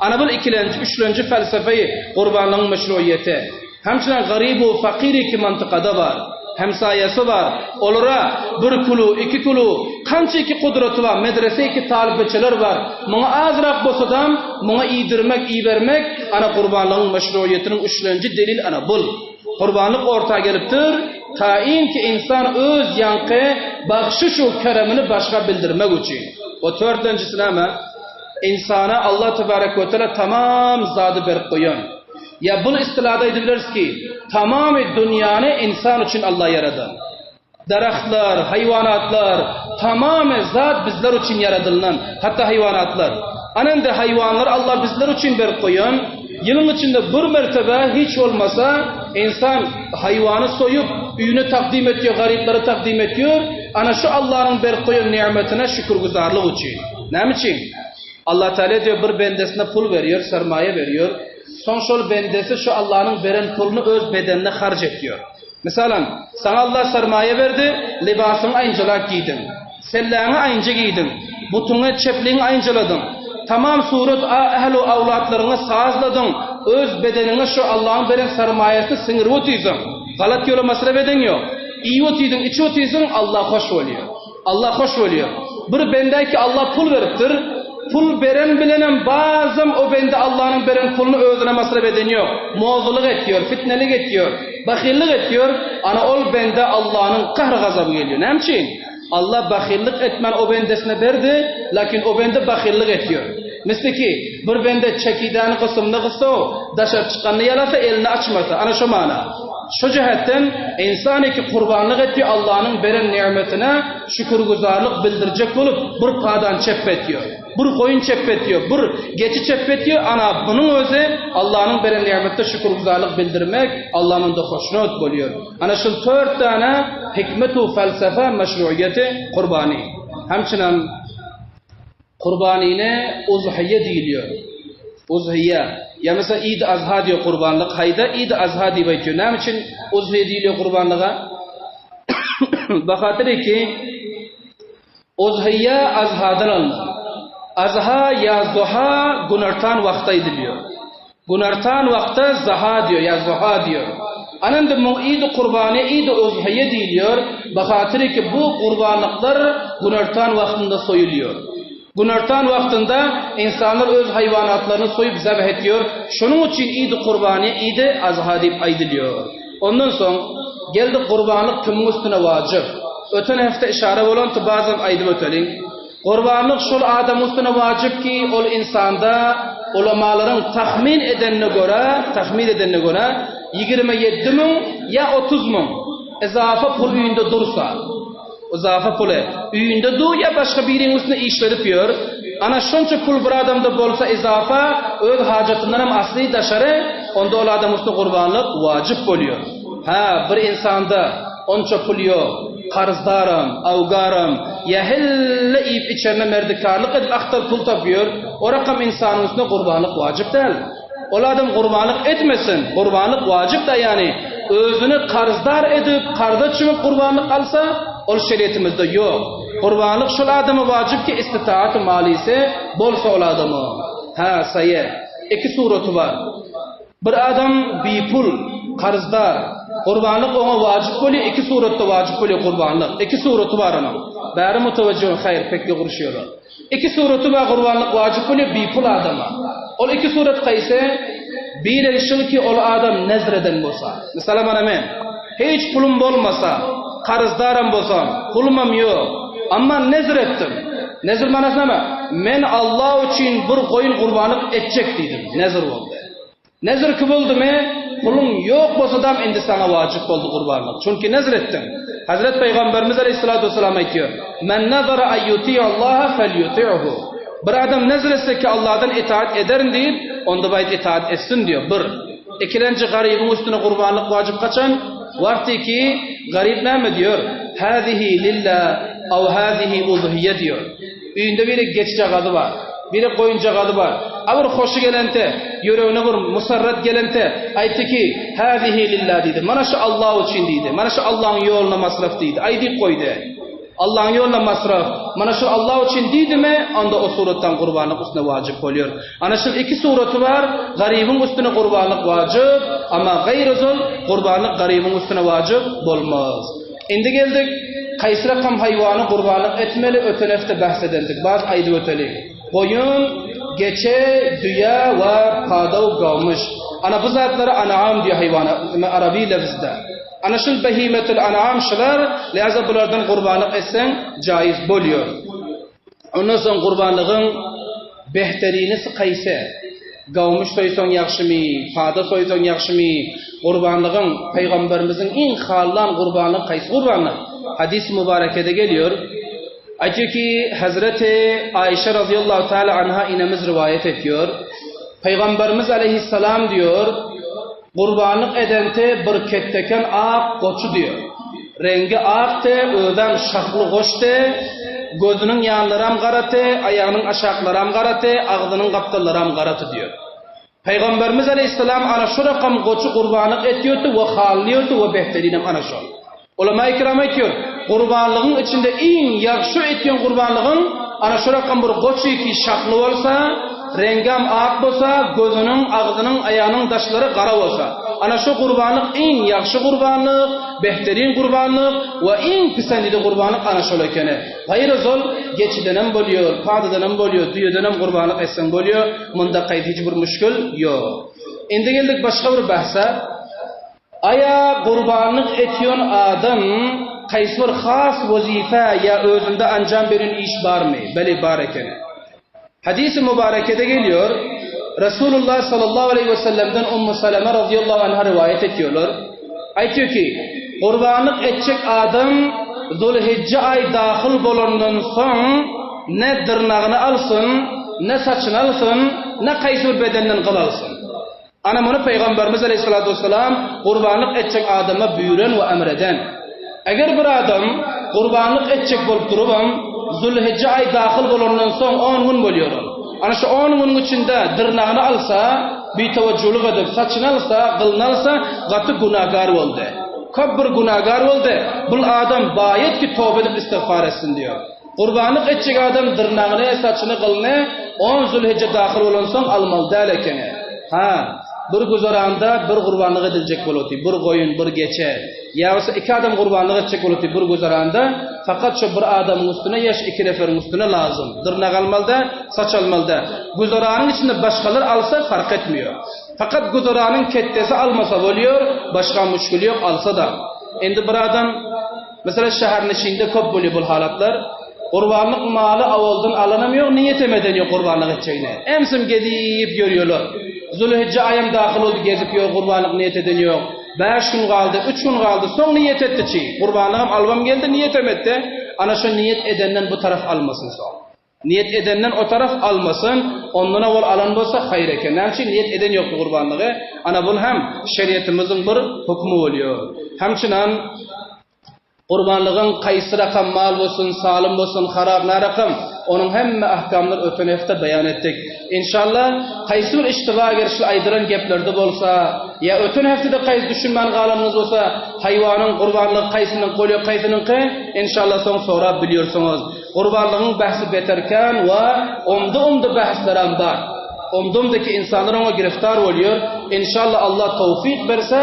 B: Ana bul ikilenji, üçlenji felsefeýi gurbanlygyň meşruýeti. Hemçinen garybu fakyry ki mantykada bar, hemsaýasy bar, olara bir kulu, iki kulu, kança ki gudraty bar, medrese ki talyp beçeler bar, muňa azrak bolsadam, muňa iýdirmek, ibermek, ana gurbanlygyň meşruýetiniň üçlenji delil ana bul. Gurbanlyk orta gelipdir, taýyn ki ynsan öz ýaňky bagşyş-u keremini başga bildirmek üçin. We törtlenjisi näme? Ynsana Allah tebarek we teala tamam zady berip goýan. Ýa bul istilada aýdyp bileris ki, tamamy dünýäni ynsan üçin Allah ýaradan. Daragtlar, haýwanatlar, tamamy zat bizler üçin ýaradylynan, hatda haýwanatlar. Ana indi haýwanlar Allah bizler üçin berip goýan, ýylyň içinde bir mertebe hiç bolmasa ynsan haýwany soýup, öýüne takdym etýär, garyplara takdym etýär, ana şu Allanyň berip goýan nimetine şükürgüzarlyk üçin. Näme üçin? Allah Teala diýýär bir bendesine pul berýär, sermaýa berýär. Soň şol bendesi şu Allanyň beren puluny öz bedenine harç etýär. Mysalan, saňa Allah sarmaýa berdi, lybasyňy aýynjalap geýdiň. Selläňi aýynja geýdiň. Butuňy, çepligiňi aýynjaladyň. Tamam surat a ähli awlatlaryňy sazladyň. Öz bedeniňe şu Allahyň beren sarmaýasyny siňirip otyrsyň. Galat ýola masraf eden ýok. Iýip otyrsyň, içip otyrsyň, Allah hoş bolýar. Allah hoş bolýar. Bir bendä ki Allah pul beripdir, pul beren bilenem bazam o bende Allanyň beren puluny özüne masraf eden ýok. Mozulyk etýär, fitnelik etýär, bahyllyk etýär, ana ol bendä Allanyň gahr-gazaby gelýär. Näme üçin? Allah bahyllyk etmän o bendesine berdi, lakin o bende bahyllyk etýär. Misli ki, bir bende çekidäni gysymyna gyssa, daşary çykanyny ýalasa, elini açmasa, ana şo mana. Şu jähetden ynsan ki gurbanlyk etdi Allanyň beren nimetine şükürgüzarlyk bildirjek bolup bir padan çep etýär, bir goýun çep etýär, bir geçi çep etýär, ana bunuň özi Allanyň beren nimetine şükürgüzarlyk bildirmek, Alla munda hoşnut bolýar. Ana şul tört däne hikmet u felsefe meşruiýeti gurbany. Hemçinem Kurbanyny uzhyýe diýilýär. Uzhyýe. Ýa mesela Iýd Azha diýýär gurbanlyk haýda Iýd Azha diýip aýtýar. Näme üçin uzhyýe diýilýär gurbanlyga? Bahatyr ki uzhyýe azhadan alyndy. Azha ýa zuha günortan wagty aýdylýar. Günortan wagta zaha diýýär ýa zuha diýýär. Ana indi muň Iýdi Kurbany, Iýdi Uzhyýe diýilýär, bahatyry ki bu gurbanlyklar günortan wagtynda soýulýar. Günortan wagtynda ynsanlar öz haýwanatlaryny soýup zebh etýär, şonuň üçin Iýdi Kurbany, Iýdi Azha diýip aýdylýar. Ondan soň, geldi gurbanlyk kimiň üstüne wajyp? Öten hepde yşara bolanty bazam aýdyp öteliň. Gurbanlyk şol adamyň üstüne wajyp ki, ol ynsanda ulamalaryň tahmyn edenine görä, tahmyn edenine görä, 27 mün ýa 30 mün izafa pul öýünde dursa, izafa puly öýünde dur ýa başga biriniň üstüne işledip ýör, ana şonça pul bir adamda bolsa izafa, öz hajatyndan hem asly daşary, onda ol adamyň üstüne gurbanlyk wajyp bolýar. Hä, bir ynsanda onça pul ýok, karzdaram, awgaram, ýa helle iýip-içerine merdikarlyk edip agtaryp pul tapýar, o rakam ynsanyň üstüne gurbanlyk wajyp däl. Ol adam gurbanlyk etmesin, gurbanlyk wajyp däl, ýagny özüni karzdar edip, karza çümüp gurbanlyk alsa, ol şeriýetimizde ýok. Gurbanlyk şol adama wajyp ki, istitaat malisi bolsa ol adamyň. Hä, saýe. Iki suraty bar. Bir adam bipul, karzdar. Gurbanlyk oňa wajyp bolýar, iki suratda wajyp bolýar gurbanlyk. Iki suraty bar onuň. Bäri mutawajjihun haýr pek ýugurşýarlar. Iki suraty bar gurbanlyk wajyp bolýar bipul adama. Ol iki surat kaýsy? Biri şul ki ol adam nezr eden bolsa. Mysala mana men. Hiç pulum bolmasa, karzdaram bolsam, pulumam ýok. Amma nezr etdim. Nezr manasy näme? Men Allah üçin bir goýun gurbanlyk etjek diýdim. Nezr boldy. Nezr ki boldumy, puluň ýok bolsadam indi saňa wajyp boldy gurbanlyk. Çünki nezr etdiň. Hazret Pygamberimiz aleyhissalatu vesselam aýtýar, Men nazara an yuti'allaha felyuti'hu. Bir adam nezr etse ki Allahdan itaat ederin diýip, onda baýt itaat etsin diýýär. Bir. Ikilenji garybyň üstüne gurbanlyk wajyp haçan? Wagty ki garyp näme diýýär? Hazihi lillah aw hazihi uzhiýe diýýär. Öýünde biri geçjagazy bar, biri goýunjagazy bar. A bir hoşy gelente, ýüregine bir musarrat gelente aýtdy ki, Hazihi lillah diýdi. Mana şu Allah üçin diýdi. Mana şu Allahyň ýoluna masraf diýdi. Aýdyp goýdy. Allahyň ýoluna masraf. Mana şu Allah üçin diýdimi, onda o suratdan gurbanlyk üstüne wajyp bolýar. Ana şul iki suraty bar, garybyň üstüne gurbanlyk wajyp, amma gaýryzul gurbanlyk garybyň üstüne wajyp bolmaz. Indi geldik, kaýsy rakam haýwany gurbanlyk etmeli, öten hepde bahs edendik, baz aýdyp öteliň. Goýun, geçe, düýe we padaw gawmyş. Ana bu zatlara an'am diýýär haýwana, arabi lefzde. Ana şul behimetül an'am şular, leza bulardan gurbanlyk etseň jaiz bolýar. Ondan soň gurbanlygyň behterini kaýsy? Gawmyş soýsaň ýagşymy, pada soýsaň ýagşymy? Gurbanlygyň pygamberimiziň iň hallan gurbanlygy kaýsy gurbanlyk? Hadys-y mübarekede gelýär. Aýtýar ki, Hezreti Aişe razyýallahu taala anha inemiz riwaýat etýär. Pygamberimiz aleýhissalam diýýär, Gurbanlyk edente bir ketdeken ak goçy diýýär. Reňgi akdy, özem şahly goçdy, gözüniň ýanlaram garaty, aýagynyň aşaklaram garaty, agzynyň gapdallaram garaty diýýär. Pygamberimiz aleýhissalam ana şu rakam goçy gurbanlyk etýärdi we hallyýardy we behterinem ana şol. Ulama-i kiram aýtýar, gurbanlygyň içinde iň ýagşy etýän gurbanlygyň ana şu rakam bir goçy ki şahly bolsa, reňgem ak bolsa, gözüniň, agzynyň, aýagynyň daşlary gara bolsa. Ana şu gurbanlyk iň ýagşy gurbanlyk, behterin gurbanlyk we iň pisendili gurbanlyk ana şol ekeni. Gaýry zol geçidenem bolýar, padadanam bolýar, düýedenem gurbanlyk etseň bolýar, munda gaýdy hiç bir müşgil ýok. Indi geldik başga bir bahsa. Aýa gurbanlyk etýän adam haýsy bir has wezipe ýa özünde anjam beren iş barmy? Beli bar ekeni. Hadysy mübarekede gelýär, Resulullah sallallahu aleýhi we sellemden Ummu Salama radiyallahu anha riwaýat etýärler. Aýtýar ki, gurbanlyk etjek adam Zulhijje aý dahyl bolandan soň ne dyrnagyny alsyn, ne saçyny alsyn, ne haýsy bir bedenden gyl alsyn. Ana muny Pygamberimiz aleýhissalatu wessalam gurbanlyk etjek adama buýran we emr eden. Eger bir adam gurbanlyk etjek bolup durubam, Zulhijje aý dahyl bolandan soň on gün bolýar ol. Ana şu on günüň içinde dyrnagyny alsa, bitewejjulyk edip, saçyny alsa, gylyny alsa, gaty günäkär boldy. Köp bir günäkär boldy. Bul adam baýat ki toba edip istigfar etsin diýýär. Gurbanlyk etjek adam dyrnagyny, saçyny, gylyny on Zülhijje dahyl bolansoň almaly däl ekeni. Ha, bir güzeranda bir gurbanlyk ediljek bolupdy, bir goýun, bir geçe. Ýa bolsa iki adam gurbanlyk etjek bolupdy bir güzeranda, fakat şo bir adamyň üstüne ýa şu iki neferiň üstüne lazym. Dyrnak almaly däl, saç almaly däl. Güzeranyň içinde başgalar alsa fark etmeýär. Fakat güzeranyň ketdesi almasa bolýar, başga müşgili ýok alsa-da. Indi bir adam Meselem şäherniçinde köp bolýar bul halatlar. Gurbanlyk maly awaldan alanam ýok, niýetem eden ýok gurbanlyk etjegine. Emsem gezip ýörýärler. Zulhijje aýam dahyl boldy gezip ýör gurbanlyk niýet eden ýok. Bäş gün galdy, üç gün galdy, soň niýet etdi çi. Gurbanlygam alybam geldi, niýetem etdi. Ana şo niýet edenden bu taraf almasyn soň. Niýet edenden o taraf almasyn, ondan owal alan bolsa haýyr eken. Näme üçin niýet eden ýokdy gurbanlygy? Ana bul hem şeriatymyzyň bir hökümi bolýar. Hemçinan gurbanlygyň kaýsy rakam mal bolsun, salym bolsun, harap na rakam, onuň hemme ahkamlary öten hepde beýan etdik. Inşallah haýsy bir iştiba eger şul aýdylan geplerde bolsa, ýa öten heftede kaýsy düşünmän galanyňyz bolsa, haýwanyň gurbanlygy kaýsynyňky bolýar, kaýsynyňky, inşallah soň sorap bilýärsiňiz. Gurbanlygyň bahsi beter kän we omda-omda bahsleram bar. Omda-omdaki insanlar oňa giriftar bolýar. Inşallah Allah towfyk berse,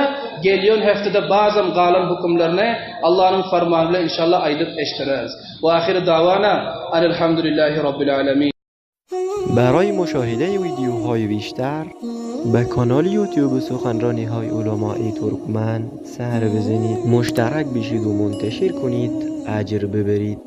B: gelýän heftede bazam galan hükümlerini Allanyň farmany bilen inşallah aýdyp eşdireris. We ahiru dawana anelhamdülillahi rabbil alemin.
C: برای مشاهده ویدیوهای بیشتر به کانال یوتیوب سخنرانی های علمای ترکمن سر بزنید مشترک بشید و منتشر کنید اجر ببرید.